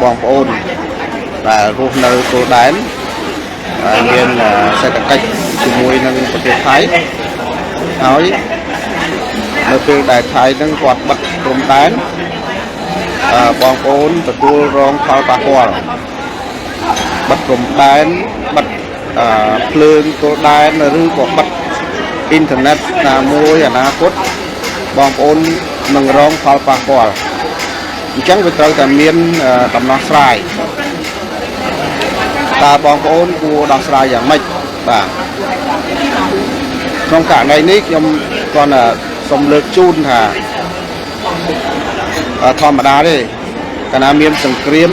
បងប្អូនដែលរស់នៅទល់ដែនដែលមានសេដ្ឋកិច្ចជាមួយនឹងប្រទេសថៃហើយនៅពេលដែលថៃនឹងគាត់បិទព្រំដែនបងប្អូនទទួលរងផលប៉ះពាល់បិទព្រំដែនបិទភ្លើងទល់ដែនឬក៏បិទអ៊ីនធឺណិតណាមួយអនាគតបងប្អូននឹងរងផលប៉ះពាល់អញ្ចឹងវាត្រូវតែមានដំណោះស្រាយតើបងប្អូនគួរដោះស្រាយយ៉ាងម៉េចបាទក្នុងករណីនេះខ្ញុំគ្រាន់តែសូមលើកជូនថាធម្មតាទេកាលណាមានសង្គ្រាម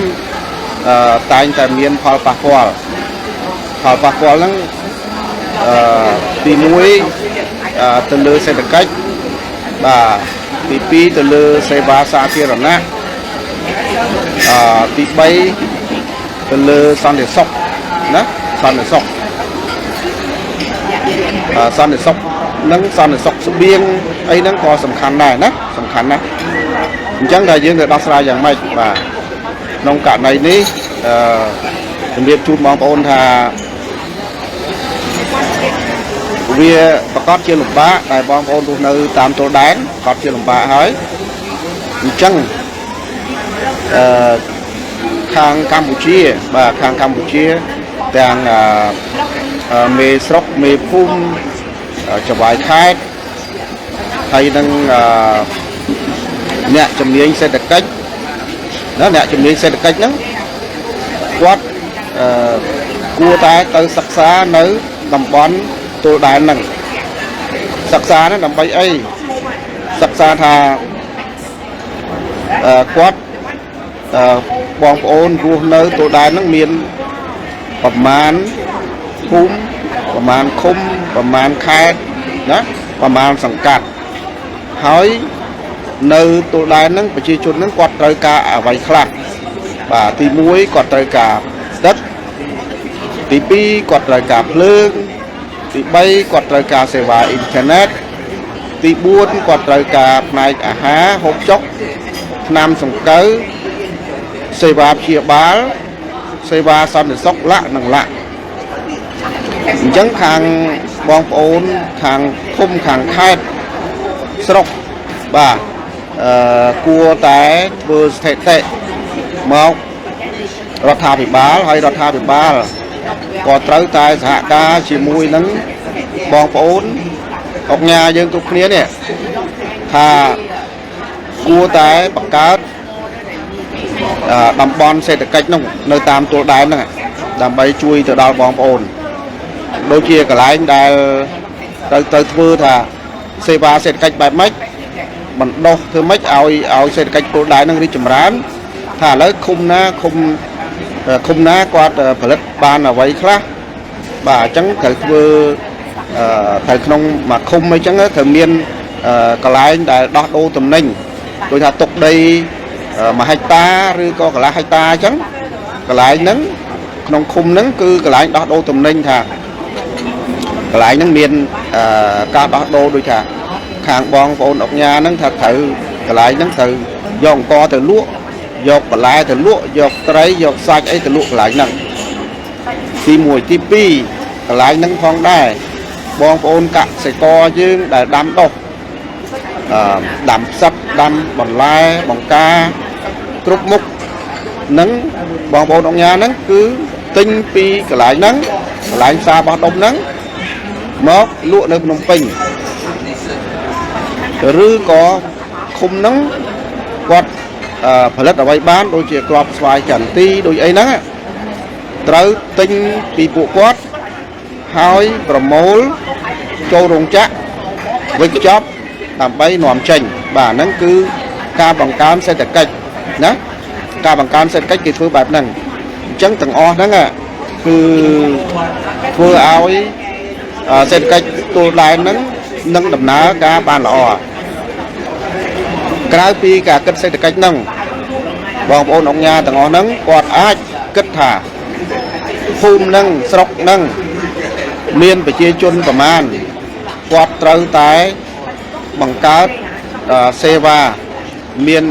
តែងតែមានផលប៉ះពាល់ផលប៉ះពាល់ហ្នឹងទី1ទៅលើសេដ្ឋកិច្ចបាទទី2ទៅលើសេវាសាធារណៈទី3ទៅលើសន្តិសុខណាសន្តិសុខសន្តិសុខនិងសន្តិសុខស្បៀងអីហ្នឹងក៏សំខាន់ដែរណាសំខាន់ណាស់អញ្ចឹងតែយើងត្រូវដោះស្រាយយ៉ាងម៉េចបាទក្នុងករណីនេះអឺជំរាបជូនបងប្អូនថាវាប្រកាសជាលំបាកដែលបងប្អូនរស់នៅតាមទល់ដែនប្រកាសជាលំបាកហើយអញ្ចឹងអឺខាងកម្ពុជាបាទខាងកម្ពុជាទាំងមេស្រុកមេភូមិចៅហ្វាយខេត្តហើយនឹងអ្នកជំនាញសេដ្ឋកិច្ចណាអ្នកជំនាញសេដ្ឋកិច្ចហ្នឹងគាត់គួរតែទៅសិក្សានៅតំបន់ទល់ដែនហ្នឹងសិក្សាហ្នឹងដើម្បីអីសិក្សាថាគាត់បងប្អូនរស់នៅទល់ដែនហ្នឹងមានប្រមាណភូមិប្រមាណឃុំប្រមាណខេត្តណាប្រមាណសង្កាត់ហើយនៅទល់ដែនហ្នឹងប្រជាជនហ្នឹងគាត់ត្រូវការអ្វីខ្លះបាទទី1គាត់ត្រូវការទឹកទី2គាត់ត្រូវការភ្លើងទី3គាត់ត្រូវការសេវាអ៊ីនធឺណិតទី4គាត់ត្រូវការផ្នែកអាហារហូបចុកថ្នាំសង្កូវសេវាព្យាបាលសេវាសន្តិសុខលក្ខនិងលក្ខអញ្ចឹងខាងបងប្អូនខាងឃុំខាងខេត្តស្រុកបាទគួរតែធ្វើស្ថិតិមករដ្ឋាភិបាលហើយរដ្ឋាភិបាលក៏ត្រូវតែសហការជាមួយនឹងបងប្អូនអង្គការយើងគ្រប់គ្នានេះថាគួរតែបង្កើតតំបន់សេដ្ឋកិច្ចនោះនៅតាមទល់ដែនហ្នឹងដើម្បីជួយទៅដល់បងប្អូនដូចជាកន្លែងដែលត្រូវធ្វើថាសេវាសេដ្ឋកិច្ចបែបម៉េចបណ្ដោះធ្វើម៉េចឲ្យសេដ្ឋកិច្ចទល់ដែនហ្នឹងរីកចម្រើនថាឥឡូវឃុំណាឃុំណាគាត់ផលិតបានអ្វីខ្លះបាទអញ្ចឹងត្រូវធ្វើត្រូវក្នុងមួយឃុំអីចឹងត្រូវមានកន្លែងដែលដោះដូរទំនិញដូចថាទុកដី1ហិកតាឬក៏កន្លះហិកតាអញ្ចឹងកន្លែងហ្នឹងក្នុងឃុំហ្នឹងគឺកន្លែងដោះដូរទំនិញថាកន្លែងហ្នឹងមានការដោះដូរដូចថាខាងបងប្អូនអុកញ៉ាហ្នឹងថាត្រូវកន្លែងហ្នឹងត្រូវយកអង្គទៅលក់យកបន្លែទៅលក់យកត្រីយកសាច់អីទៅលក់កន្លែងហ្នឹងទី1ទី2កន្លែងហ្នឹងផងដែរបងប្អូនកសិករយើងដែលដាំដុះដាំផ្សិតដាំបន្លែបង្ការគ្រប់មុខនឹងបងប្អូនអង្គការហ្នឹងគឺទិញពីកន្លែងហ្នឹងកន្លែងផ្សារបោះដុំហ្នឹងមកលក់នៅភ្នំពេញឬក៏ឃុំហ្នឹងគាត់ផលិតអ្វីបានដូចជាគ្រាប់ស្វាយចន្ទីដូចអីហ្នឹងត្រូវទិញពីពួកគាត់ហើយប្រមូលចូលរោងចក្រវេចខ្ចប់ដើម្បីនាំចេញបាទហ្នឹងគឺការបង្កើនសេដ្ឋកិច្ចណាការបង្កើនសេដ្ឋកិច្ចគេធ្វើបែបហ្នឹងអញ្ចឹងទាំងអស់ហ្នឹងគឺធ្វើឲ្យសេដ្ឋកិច្ចទល់ដែនហ្នឹងនឹងដំណើរការបានល្អក្រៅពីការគិតសេដ្ឋកិច្ចហ្នឹងបងប្អូនអង្គការទាំងអស់ហ្នឹងគាត់អាចគិតថាភូមិហ្នឹងស្រុកហ្នឹងមានប្រជាជនប្រមាណគាត់ត្រូវតែបង្កើតសេវាមាន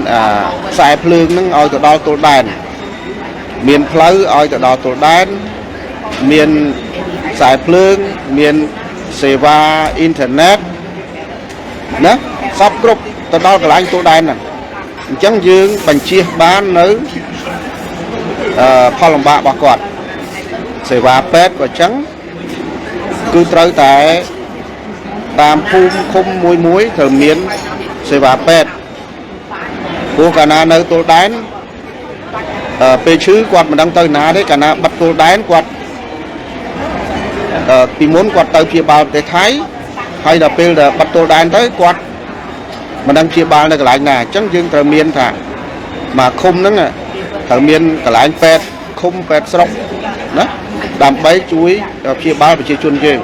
ខ្សែភ្លើងហ្នឹងឲ្យទៅដល់ទល់ដែន មានផ្លូវឲ្យទៅដល់ទល់ដែនមានខ្សែភ្លើងមានសេវាអ៊ីនធឺណិតណាសពគ្រប់ទៅដល់កន្លែងទល់ដែនហ្នឹងអញ្ចឹងយើងបញ្ជៀសបាននៅផលលំបាករបស់គាត់សេវាពេទ្យក៏អញ្ចឹងគឺត្រូវតែតាមភូមិឃុំមួយមួយត្រូវមានសេវាពេទ្យព្រោះកាលណានៅទល់ដែនពេលឈឺគាត់មិនដឹងទៅណាទេកាលណាបិទទល់ដែនគាត់ពីមុនគាត់ទៅព្យាបាលប្រទេសថៃហើយដល់ពេលដែលបិទទល់ដែនទៅគាត់មិនដឹងព្យាបាលនៅកន្លែងណាអញ្ចឹងយើងត្រូវមានថាមកឃុំហ្នឹងត្រូវមានកន្លែងពេទ្យឃុំពេទ្យស្រុកណាដើម្បីជួយព្យាបាលប្រជាជនយើង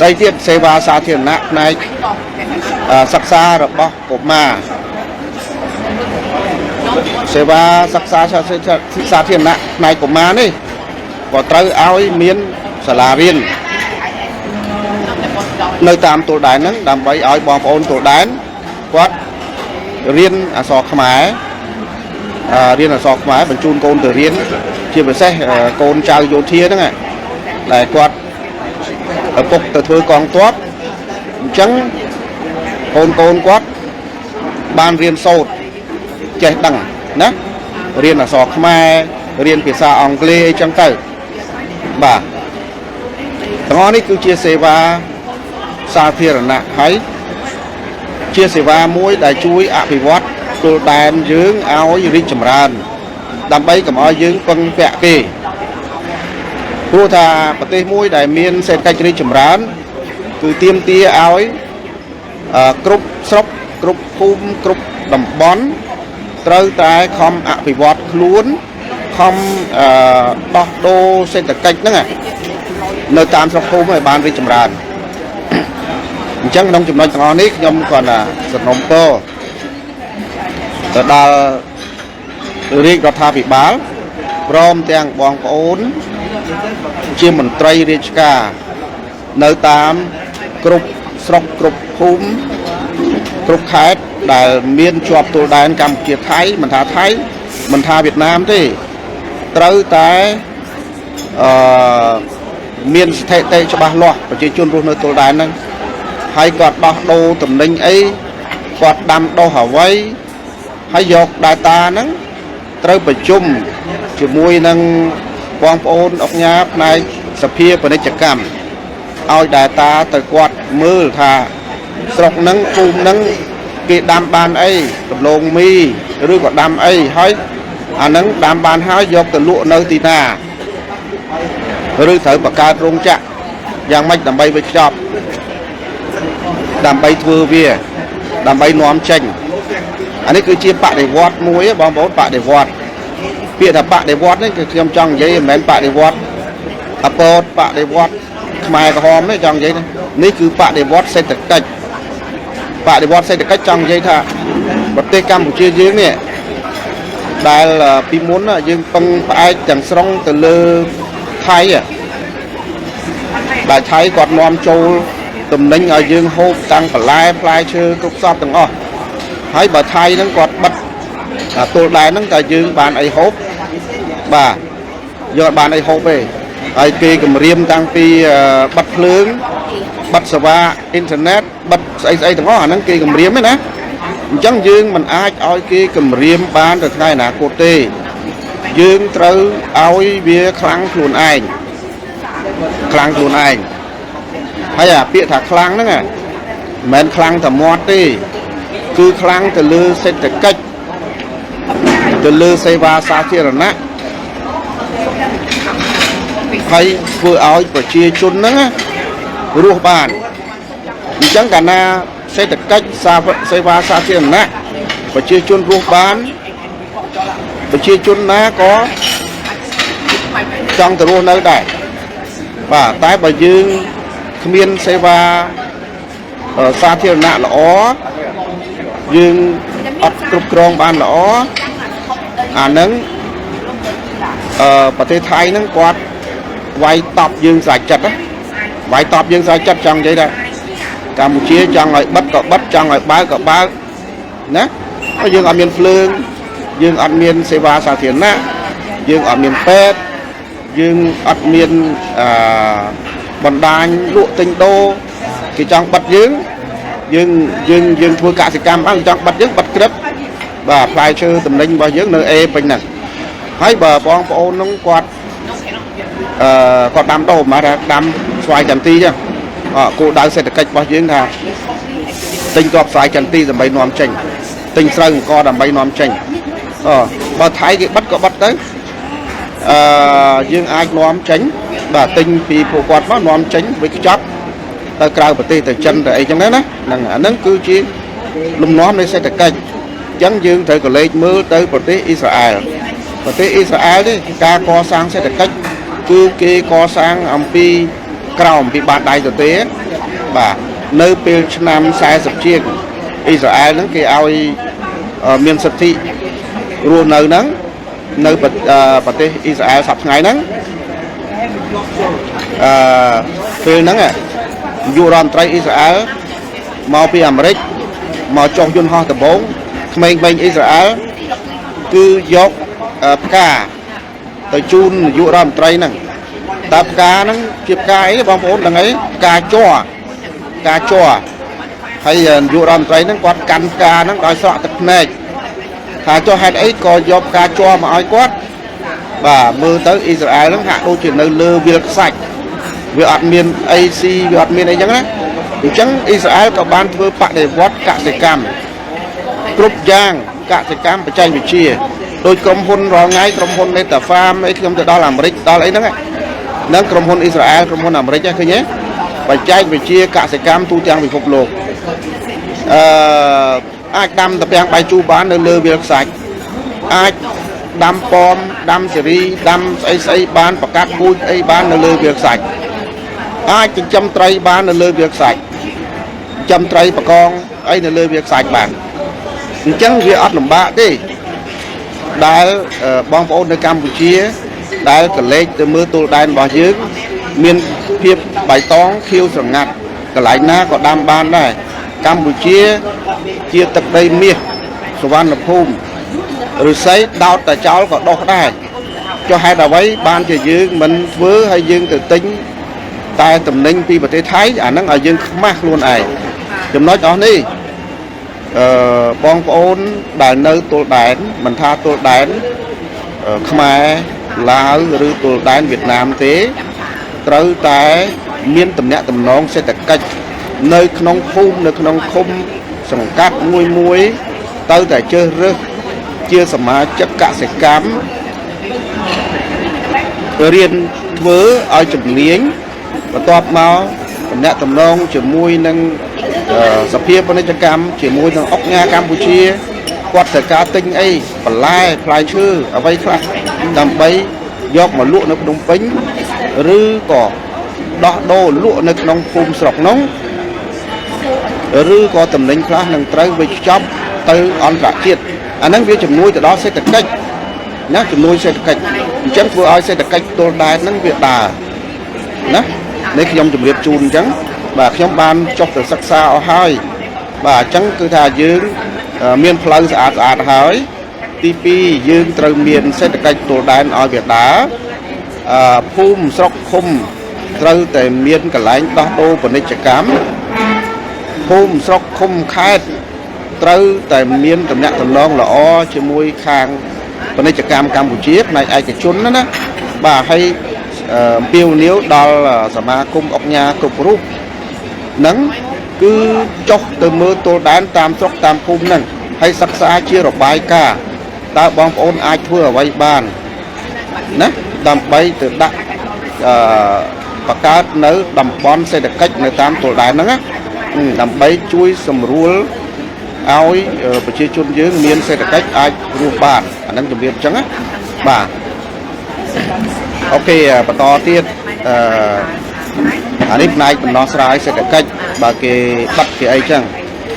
ស្អីទៀតសេវាសាធារណៈផ្នែកសិក្សារបស់កុមារសេវាសិក្សាសាធារណៈផ្នែកកុមារនេះក៏ត្រូវឲ្យមានសាលារៀននៅតាមទល់ដែនហ្នឹងដើម្បីឲ្យបងប្អូនទល់ដែនគាត់រៀនអក្សរខ្មែររៀនអក្សរខ្មែរបញ្ជូនកូនទៅរៀនជាពិសេសកូនចៅយោធាហ្នឹងដែលគាត់ឪពុកទៅធ្វើកងទ័ពអញ្ចឹងកូនគាត់បានរៀនសូត្រចេះដឹងណារៀនអក្សរខ្មែររៀនភាសាអង់គ្លេសអីចឹងទៅបាទទាំងអស់នេះគឺជាសេវាសាធារណៈហើយជាសេវាមួយដែលជួយអភិវឌ្ឍទល់ដែនយើងឲ្យរីកចម្រើនដើម្បីកុំឲ្យយើងពឹងពាក់គេព្រោះថាប្រទេសមួយដែលមានសេដ្ឋកិច្ចរីកចម្រើនគឺទាមទារឲ្យគ្រប់ស្រុកគ្រប់ភូមិគ្រប់តំបន់ត្រូវតែខំអភិវឌ្ឍខ្លួនខំដោះដូរសេដ្ឋកិច្ចហ្នឹងនៅតាមស្រុកភូមិឲ្យបានរីកចម្រើនអញ្ចឹងក្នុងចំណុចទាំងអស់នេះខ្ញុំគ្រាន់តែសំណូមពរទៅដល់រាជរដ្ឋាភិបាលព្រមទាំងបងប្អូនជាមន្ត្រីរាជការនៅតាមគ្រប់ស្រុកគ្រប់ភូមិគ្រប់ខេត្តដែលមានជាប់ទល់ដែនកម្ពុជាថៃមិនថាថៃមិនថាវៀតណាមទេត្រូវតែមានស្ថិតិច្បាស់លាស់ប្រជាជនរស់នៅទល់ដែនហ្នឹងហើយគាត់ដោះដូរតំណែងអីគាត់ដាំដុះអ្វីហើយយក data ហ្នឹងត្រូវប្រជុំជាមួយនឹងបងប្អូនអុកញ៉ាផ្នែកសភាពាណិជ្ជកម្មឲ្យ data ទៅគាត់មើលថាស្រុកហ្នឹងភូមិហ្នឹងគេដាំបានអីដំឡូងមីឬក៏ដាំអីហើយអាហ្នឹងដាំបានហើយយកទៅលក់នៅទីណាឬត្រូវបង្កើតរោងចក្រយ៉ាងម៉េចដើម្បីវេចខ្ចប់ដើម្បីធ្វើវាដើម្បីនាំចេញអានេះគឺជាបដិវត្តមួយបងប្អូនបដិវត្តពាក្យថាបដិវត្តនេះគឺខ្ញុំចង់និយាយមិនមែនបដិវត្តអពតបដិវត្តខ្មែរក្រហមទេចង់និយាយនេះគឺបដិវត្តសេដ្ឋកិច្ចបដិវត្តសេដ្ឋកិច្ចចង់និយាយថាប្រទេសកម្ពុជាយើងនេះដែលពីមុនយើងពឹងផ្អែកទាំងស្រុងទៅលើថៃដែលថៃគាត់នាំចូលតំណែងឲ្យយើងហូបតាំងបន្លែផ្លែឈើគ្រប់សពទាំងអស់ហើយបើថៃហ្នឹងគាត់បិទទល់ដែនហ្នឹងតើយើងបានអីហូបបាទយើងអត់បានអីហូបទេហើយគេគម្រាមតាំងពីបិទភ្លើងបិទសេវាអ៊ីនធឺណិតបិទស្អីស្អីទាំងអស់អាហ្នឹងគេគម្រាមទេណាអញ្ចឹងយើងមិនអាចឲ្យគេគម្រាមបានទៅថ្ងៃអនាគតទេយើងត្រូវឲ្យវាខ្លាំងខ្លួនឯងខ្លាំងខ្លួនឯងហើយអាពាក្យថាខ្លាំងហ្នឹងមិនមែនខ្លាំងតែមាត់ទេគឺខ្លាំងទៅលើសេដ្ឋកិច្ចទៅលើសេវាសាធារណៈហើយធ្វើឲ្យប្រជាជនហ្នឹងរស់បានអញ្ចឹងកាលណាសេដ្ឋកិច្ចសេវាសាធារណៈប្រជាជនរស់បានប្រជាជនណាក៏ចង់ទៅរស់នៅដែរបាទតែបើយើងគ្មានសេវាសាធារណៈល្អយើងអត់គ្រប់គ្រងបានល្អអាហ្នឹងប្រទេសថៃហ្នឹងគាត់វាយតប់យើងស្រេចចិត្តណាវាយតប់យើងស្រេចចិត្តចង់និយាយថាកម្ពុជាចង់ឲ្យបិទក៏បិទចង់ឲ្យបើកក៏បើកណាហើយយើងអត់មានភ្លើង យើងអត់មានសេវាសាធារណៈយើងអត់មានពេទ្យយើងអត់មានអឺបណ្ដាញលក់ទិញដូរគេចង់បិទយើងយើងយើងយើងធ្វើកសិកម្មបានចង់បិទយើងបិទក្រឹបបាទផ្លែឈើតំណែងរបស់យើងនៅអេពេញហ្នឹងហើយបើបងប្អូនហ្នឹងគាត់គាត់ដាំដូរមកថាដាំស្វាយចន្ទីចឹងគោលដៅសេដ្ឋកិច្ចរបស់យើងថាទិញគ្រាប់ស្វាយចន្ទីដើម្បីនាំចេញទិញស្រូវអង្គដើម្បីនាំចេញអបើថៃគេបិទក៏បិទទៅអឺយើងអាចនាំចេញបាទទិញពីពួកគាត់មកនាំចេញវិខ្ចប់ទៅក្រៅប្រទេសទៅចិនទៅអីចឹងណាហ្នឹងអាហ្នឹងគឺជាលំនាំនៃសេដ្ឋកិច្ចអញ្ចឹងយើងត្រូវក៏លេចមើលទៅប្រទេសអ៊ីស្រាអែលប្រទេសអ៊ីស្រាអែលទេការកសាងសេដ្ឋកិច្ចគឺគេកសាងអំពីក្រោមពីបាតដៃទៅទេបាទនៅពេលឆ្នាំ40ជាងអ៊ីស្រាអែលហ្នឹងគេឲ្យមានសិទ្ធិរស់នៅហ្នឹងនៅប្រទេសអ៊ីស្រាអែលសប្តាហ៍ថ្ងៃហ្នឹងអឺពេលហ្នឹងនាយករដ្ឋមន្ត្រីអ៊ីស្រាអែលមកពីអាមេរិកមកចុះយន្តហោះដំបូងក្មេងៗអ៊ីស្រាអែលគឺយកផ្កាទៅជូននាយករដ្ឋមន្ត្រីហ្នឹងតើផ្កាហ្នឹងជាផ្កាអីបងប្អូនដឹងអីផ្កាជ័រផ្កាជ័រហើយនាយករដ្ឋមន្ត្រីហ្នឹងគាត់កាន់ផ្កាហ្នឹងដោយស្រក់ទឹកភ្នែកថាចុះហេតុអីក៏យកផ្កាជ័រមកឲ្យគាត់បាទមើលទៅអ៊ីស្រាអែលហ្នឹងហាក់ដូចជានៅលើវាលខ្សាច់វាអត់មានអីស៊ីវាអត់មានអីចឹងណាអញ្ចឹងអ៊ីស្រាអែលក៏បានធ្វើបដិវត្តកសិកម្មគ្រប់យ៉ាងកសិកម្មបច្ចេកវិទ្យាដោយក្រុមហ៊ុនរាល់ថ្ងៃក្រុមហ៊ុន Neta Farm អីខ្ញុំទៅដល់អាមេរិកដល់អីហ្នឹងហ្នឹងក្រុមហ៊ុនអ៊ីស្រាអែលក្រុមហ៊ុនអាមេរិកឃើញទេបច្ចេកវិទ្យាកសិកម្មទូទាំងពិភពលោកអឺអាចដាំតាពាំងបាយជូរបាននៅលើវាលខ្សាច់អាចដាំប៉មដាំសេរីដាំស្អីស្អីបានប្រកាសពូជអីបាននៅលើវាលខ្សាច់អាចចិញ្ចឹមត្រីបាននៅលើវាលខ្សាច់ចិញ្ចឹមត្រីបកងអីនៅលើវាលខ្សាច់បានអញ្ចឹងវាអត់លំបាកទេដែលបងប្អូននៅកម្ពុជាដែលកលេចទៅមើលទូលដែនរបស់យើងមានភាពបៃតងខៀវស្រងាត់កន្លែងណាក៏ដាំបានដែរកម្ពុជាជាទឹកដីមាសសុវណ្ណភូមិឫស្សីដោតតែចោលក៏ដុះដែរចុះហេតុអ្វីបានជាយើងមិនធ្វើឲ្យយើងទៅទិញតែតំណែងពីប្រទេសថៃអាហ្នឹងឲ្យយើងខ្មាស់ខ្លួនឯងចំណុចអស់នេះបងប្អូនដែលនៅទូលដែនមិនថាទូលដែនខ្មែរឡាវឬទូលដែនវៀតណាមទេត្រូវតែមានទំនាក់ទំនងសេដ្ឋកិច្ចនៅក្នុងភូមិនៅក្នុងឃុំសង្កាត់មួយមួយទៅតែជ្រើសរើសជាសមាជិកកសិកម្មរៀនធ្វើឲ្យជំនាញបន្ទាប់មកទំនាក់ទំនងជាមួយនឹងសភាពាណិជ្ជកម្មជាមួយនឹងអង្គការកម្ពុជាគាត់ត្រូវការទិញអីបន្លែផ្លែឈើអ្វីខ្លះដើម្បីយកមកលក់នៅភ្នំពេញឬក៏ដោះដូរលក់នៅក្នុងភូមិស្រុកនោះឬក៏តំណែងខ្លះនឹងត្រូវវិចខ្ចប់ទៅអន្តរជាតិអាហ្នឹងវាជំនួយទៅដល់សេដ្ឋកិច្ចណាជំនួយសេដ្ឋកិច្ចអញ្ចឹងធ្វើឲ្យសេដ្ឋកិច្ចទល់ដែនហ្នឹងវាដើរណានេះខ្ញុំជម្រាបជូនអញ្ចឹងបាទខ្ញុំបានចុះទៅសិក្សាអស់ហើយបាទអញ្ចឹងគឺថាយើងមានផ្លូវស្អាតស្អាតហើយទី2យើងត្រូវមានសេដ្ឋកិច្ចទល់ដែនឲ្យវាដើរភូមិស្រុកឃុំត្រូវតែមានកន្លែងដោះដូរពាណិជ្ជកម្មភូមិស្រុកឃុំខេត្តត្រូវតែមានទំនាក់ទំនងល្អជាមួយខាងពាណិជ្ជកម្មកម្ពុជាផ្នែកឯកជនណាបាទហើយអំពាវនាវដល់សមាគមអង្គការគ្រប់រូបហ្នឹងគឺចុះទៅមើលទល់ដែនតាមស្រុកតាមភូមិហ្នឹងហើយសិក្សាជារបាយការណ៍តើបងប្អូនអាចធ្វើអ្វីបានណាដើម្បីទៅដាក់បង្កើតនៅតំបន់សេដ្ឋកិច្ចនៅតាមទល់ដែនហ្នឹងណាដើម្បីជួយសម្រួលឲ្យប្រជាជនយើងមានសេដ្ឋកិច្ចអាចរស់បានអាហ្នឹងជំរាបអញ្ចឹងណាបាទអូខេបន្តទៀតអានេះផ្នែកដំណោះស្រាយសេដ្ឋកិច្ចបើគេបិទគេអីចឹង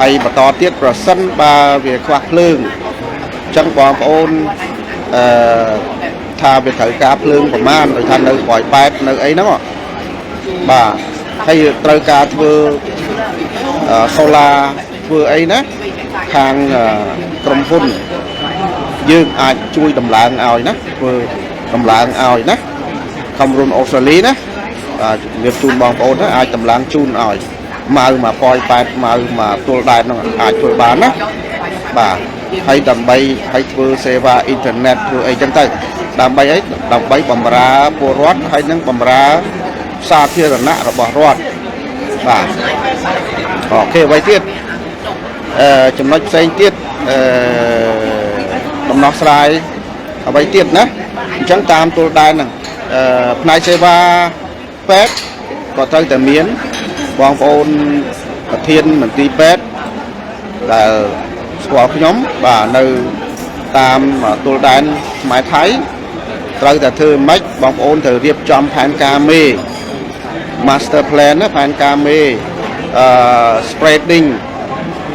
ហើយបន្តទៀតប្រសិនបើវាខ្វះភ្លើងអញ្ចឹងបងប្អូនថាវាត្រូវការភ្លើងប្រមាណដូចថានៅប៉ោយប៉ែតនៅអីហ្នឹងបាទហើយត្រូវការធ្វើសូឡាធ្វើអីណាខាងក្រុមហ៊ុន យើងអាចជួយតម្លើងឲ្យណាធ្វើតម្លើងឲ្យណាខំរុនអូស្ត្រាលីណាបាទជំរាបជូនបងប្អូនណាអាចតម្លើងជូនឲ្យម៉ៅមកប៉យប៉ែតម៉ៅមកទួលដែនហ្នឹងអាចធ្វើបានណាបាទហើយដើម្បីឲ្យធ្វើសេវាអ៊ីនធឺណិតធ្វើអីចឹងទៅដើម្បីអីដើម្បីបំរើពលរដ្ឋហើយនឹងបំរើសាធារណៈរបស់រដ្ឋបាទ OK អ្វីទៀតចំណុចផ្សេងទៀតអឺដំណោះស្រាយអ្វីទៀតណាអញ្ចឹងតាមទល់ដែនហ្នឹងផ្នែកសេវាពេទ្យក៏ត្រូវតែមានបងប្អូនប្រធានមន្ទីរពេទ្យដែលស្គាល់ខ្ញុំបាទនៅតាមទល់ដែនខ្មែរថៃត្រូវតែធ្វើម៉េចបងប្អូនត្រូវរៀបចំផែនការមេ master plan ណាផែនការមេspreading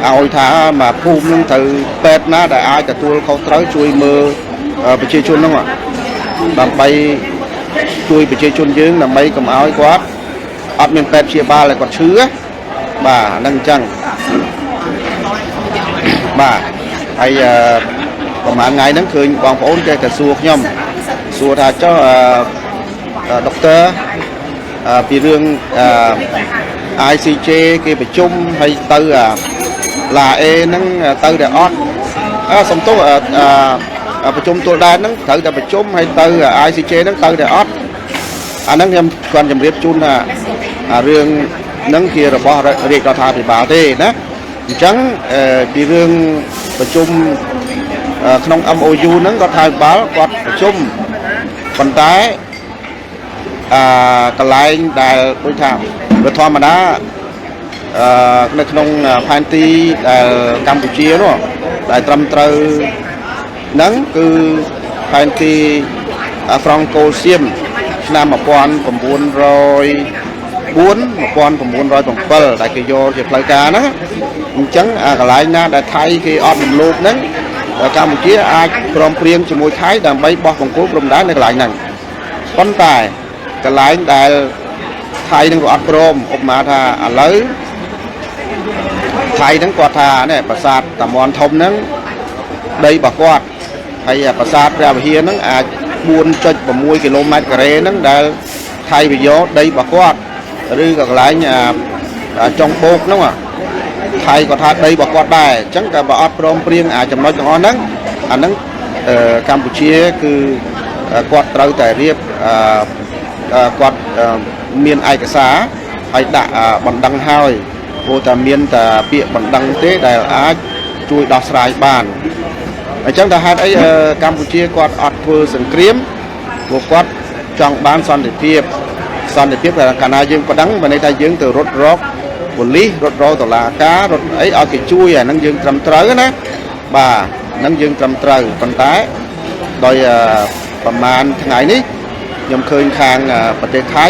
ឲ្យថាមកភូមិនឹងត្រូវពេទ្យណាដែលអាចទទួលខុសត្រូវជួយមើលប្រជាជនហ្នឹងដើម្បីជួយប្រជាជនយើងដើម្បីកុំឲ្យគាត់អត់មានពេទ្យព្យាបាលឲ្យគាត់ឈឺបាទហ្នឹងអញ្ចឹងបាទហើយប្រហែលថ្ងៃហ្នឹងឃើញបងប្អូនចេះតែសួរខ្ញុំសួរថាចុះដុកទ័រពីរឿងICJ គេប្រជុំហើយទៅឡាអេហ្នឹងទៅតែអត់អើសំទោសប្រជុំទួលដែនហ្នឹងត្រូវតែប្រជុំហើយទៅ ICJ ហ្នឹងទៅតែអត់អាហ្នឹងខ្ញុំគាត់ជម្រាបជូនថាអារឿងហ្នឹងជារបស់រាជរដ្ឋាភិបាលទេណាអញ្ចឹងពីរឿងប្រជុំក្នុង MOU ហ្នឹងរដ្ឋាភិបាលគាត់ប្រជុំប៉ុន្តែកន្លែងដែលដូចថាវាធម្មតានៅក្នុងផែនទីដែលកម្ពុជានោះដែលត្រឹមត្រូវហ្នឹងគឺផែនទីហ្វ្រង់កូសៀមឆ្នាំ1904 1907ដែលគេយកជាផ្លូវការណាអញ្ចឹងអាកន្លែងណាដែលថៃគេអត់រំលោភហ្នឹងកម្ពុជាអាចព្រមព្រៀងជាមួយថៃដើម្បីបោះបង្គោលព្រំដែននៅកន្លែងហ្នឹងប៉ុន្តែកន្លែងដែលថៃនឹងក៏អត់ព្រមឧបមាថាឥឡូវថៃហ្នឹងគាត់ថានេះប្រាសាទតាមាន់ធំហ្នឹងដីរបស់គាត់ហើយប្រាសាទព្រះវិហារហ្នឹងអាច4.6គីឡូម៉ែត្រការ៉េហ្នឹងដែលថៃវាយកដីរបស់គាត់ឬក៏កន្លែងចុងបោកហ្នឹងថៃក៏ថាដីរបស់គាត់ដែរអញ្ចឹងក៏បើអត់ព្រមព្រៀងអាចំណុចទាំងអស់ហ្នឹងអាហ្នឹងកម្ពុជាគឺគាត់ត្រូវតែរៀបគាត់មានឯកសារហើយដាក់បណ្ដឹងហើយព្រោះតែមានតែពាក្យបណ្ដឹងទេដែលអាចជួយដោះស្រាយបានអញ្ចឹងតែហេតុអីកម្ពុជាគាត់អត់ធ្វើសង្គ្រាមព្រោះគាត់ចង់បានសន្តិភាពសន្តិភាពតែកាលណាយើងប្តឹងមានន័យថាយើងទៅរត់រកប៉ូលីសរត់រកតុលាការរត់អីឲ្យគេជួយអាហ្នឹងយើងត្រឹមត្រូវណាបាទហ្នឹងយើងត្រឹមត្រូវប៉ុន្តែដោយប្រហែលថ្ងៃនេះខ្ញុំឃើញខាងប្រទេសថៃ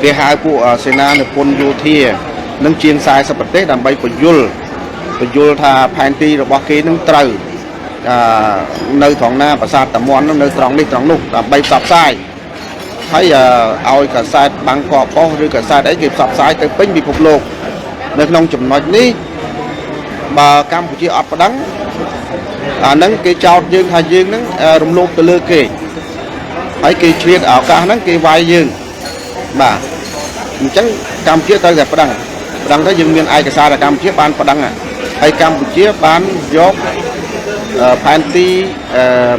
គេហៅពួកសេនានិពន្ធយោធានឹងជាង40ប្រទេសដើម្បីបញ្យល់ថាផែនទីរបស់គេនឹងត្រូវនៅត្រង់ណាប្រាសាទតាមាន់នឹងនៅត្រង់នេះត្រង់នោះដើម្បីផ្សព្វផ្សាយហើយឲ្យកាសែតបាងកកប៉ុស្តិ៍ឬកាសែតអីគេផ្សព្វផ្សាយទៅពេញពិភពលោកនៅក្នុងចំណុចនេះបើកម្ពុជាអត់ប្តឹងអាហ្នឹងគេចោទយើងថាយើងហ្នឹងរំលោភទៅលើគេហើយគេឆ្លៀតឱកាសហ្នឹងគេវាយយើងបាទអញ្ចឹងកម្ពុជាត្រូវតែប្តឹងប្តឹងទៅយើងមានឯកសារថាកម្ពុជាបានប្តឹងហើយកម្ពុជាបានយកផែនទី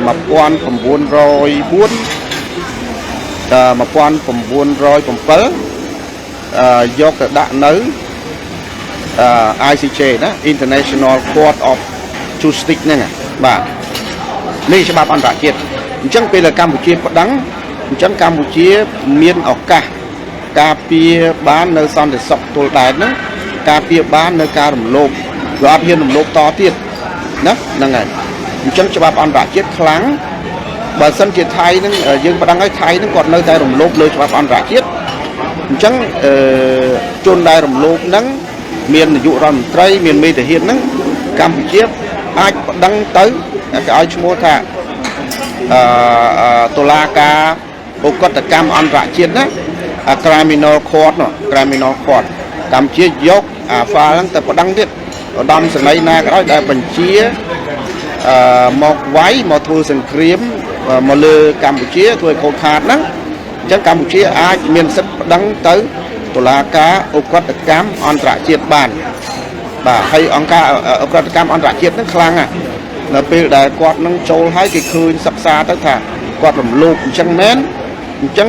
1904 1907យកទៅដាក់នៅ ICJ ណា International Court of Justice ហ្នឹងបាទនេះច្បាប់អន្តរជាតិអញ្ចឹងពេលដែលកម្ពុជាប្តឹងអញ្ចឹងកម្ពុជាមានឱកាសការពារបាននៅសន្តិសុខទល់ដែនហ្នឹងការពារបាននៅការរំលោភវាអត់ហ៊ានរំលោភតទៀតណាហ្នឹងហើយអញ្ចឹងច្បាប់អន្តរជាតិខ្លាំងបើសិនជាថៃហ្នឹងយើងប្តឹងឲ្យថៃហ្នឹងគាត់នៅតែរំលោភលើច្បាប់អន្តរជាតិអញ្ចឹងជនដែលរំលោភហ្នឹងមាននាយករដ្ឋមន្ត្រីមានមេទាហានហ្នឹងកម្ពុជាអាចប្តឹងទៅគេឲ្យឈ្មោះថាតុលាការឧក្រិដ្ឋកម្មអន្តរជាតិណា Criminal Court នោះ Criminal Court កម្ពុជាយកអា file ហ្នឹងទៅប្តឹងទៀតឧត្តមសេនីយ៍ណាក៏ដោយដែលបញ្ជា មកវាយមកធ្វើសង្គ្រាមមកលើកម្ពុជាធ្វើឲ្យខូចខាតហ្នឹងអញ្ចឹងកម្ពុជាអាចមានសិទ្ធិប្តឹងទៅតុលាការឧក្រិដ្ឋកម្មអន្តរជាតិបានបាទហើយអង្គការឧក្រិដ្ឋកម្មអន្តរជាតិហ្នឹងខ្លាំងណាស់នៅពេលដែលគាត់នឹងចូលហើយគេឃើញសិក្សាទៅថាគាត់រំលោភអញ្ចឹងមែនអញ្ចឹង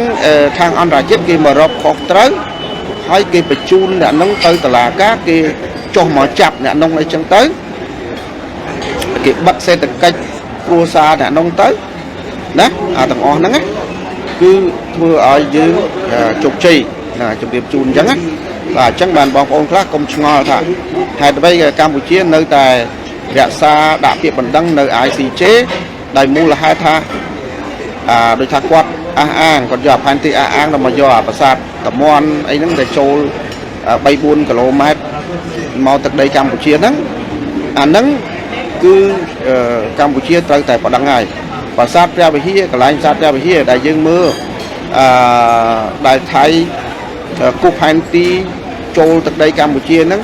ខាងអន្តរជាតិគេមករកខុសត្រូវហើយគេបញ្ជូនអ្នកនឹងទៅតុលាការគេចុះមកចាប់អ្នកនឹងអីចឹងទៅគេបិទសេដ្ឋកិច្ចគ្រួសារអ្នកនោះទៅណាអាទាំងអស់ហ្នឹងណាគឺធ្វើឲ្យយើងជោគជ័យណាជម្រាបជូនអញ្ចឹងណាបាទអញ្ចឹងបានបងប្អូនខ្លះកុំឆ្ងល់ថាហេតុអ្វីកម្ពុជានៅតែរក្សាដាក់ពាក្យបណ្ដឹងនៅ ICJ ដោយមូលហេតុថាដូចថាគាត់អះអាងគាត់យកផែនទីអះអាងដល់មកយកអាប្រាសាទតំមន់អីហ្នឹងដែលចូល3 4គីឡូម៉ែត្រមកទឹកដីកម្ពុជាហ្នឹងអាហ្នឹងគឺកម្ពុជាត្រូវតែប្តឹងហើយប្រាសាទព្រះវិហារកន្លែងប្រាសាទព្រះវិហារដែលយើងមើលអឺដែលថៃគូសផែនទីចូលទឹកដីកម្ពុជាហ្នឹង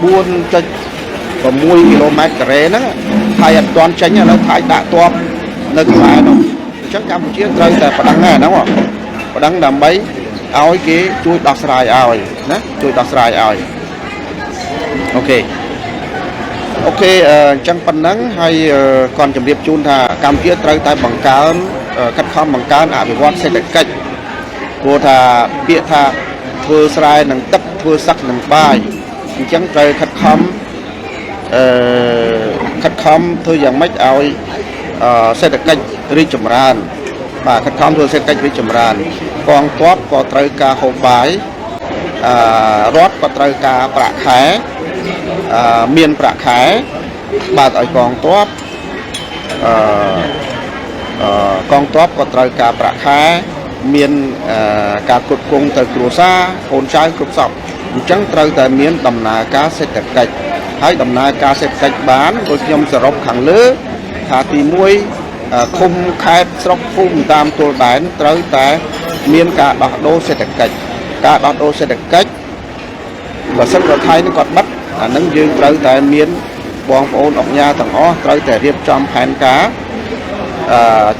4.6គីឡូម៉ែត្រការ៉េហ្នឹងថៃអត់ទាន់ចេញឥឡូវថៃដាក់ទ័ពនៅក្បែរនោះអញ្ចឹងកម្ពុជាត្រូវតែប្តឹងដែរហ្នឹងប្តឹងដើម្បីឲ្យគេជួយដោះស្រាយឲ្យណាជួយដោះស្រាយឲ្យ OK OK អញ្ចឹងប៉ុណ្ណឹងហើយគាត់ជម្រាបជូនថាកម្ពុជាត្រូវតែបង្កើនខិតខំបង្កើនអភិវឌ្ឍសេដ្ឋកិច្ចព្រោះថាពាក្យថាធ្វើស្រែនឹងទឹកធ្វើសឹកនឹងបាយអញ្ចឹងត្រូវខិតខំខិតខំធ្វើយ៉ាងម៉េចឲ្យសេដ្ឋកិច្ចរីកចម្រើនបាទខិតខំធ្វើសេដ្ឋកិច្ចរីកចម្រើនកងទ័ពក៏ត្រូវការហូបបាយរដ្ឋក៏ត្រូវការប្រាក់ខែមានប្រាក់ខែបាទឲ្យកងទ័ពអឺកងទ័ពក៏ត្រូវការប្រាក់ខែមានការគ្រប់គ្រងទៅគ្រួសារកូនចៅគ្រប់សពអញ្ចឹងត្រូវតែមានដំណើរការសេដ្ឋកិច្ចហើយដំណើរការសេដ្ឋកិច្ចបានដោយខ្ញុំសរុបខាងលើថាទី1ឃុំខេត្តស្រុកភូមិតាមទួលដែនត្រូវតែមានការដោះដូរសេដ្ឋកិច្ចការដោះដូរសេដ្ឋកិច្ចបើសិនរដ្ឋថៃនឹងគាត់បិទអានឹងយើងត្រូវតែមានបងប្អូនអង្គការទាំងអស់ត្រូវតែរៀបចំផែនការ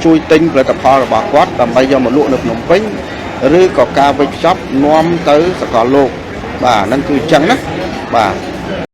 ជួយទិញផលិតផលរបស់គាត់ដើម្បីយកមកលក់នៅភ្នំពេញឬក៏ការវេចខ្ចប់នាំទៅសកលលោកបាទហ្នឹងគឺអញ្ចឹងណាបាទ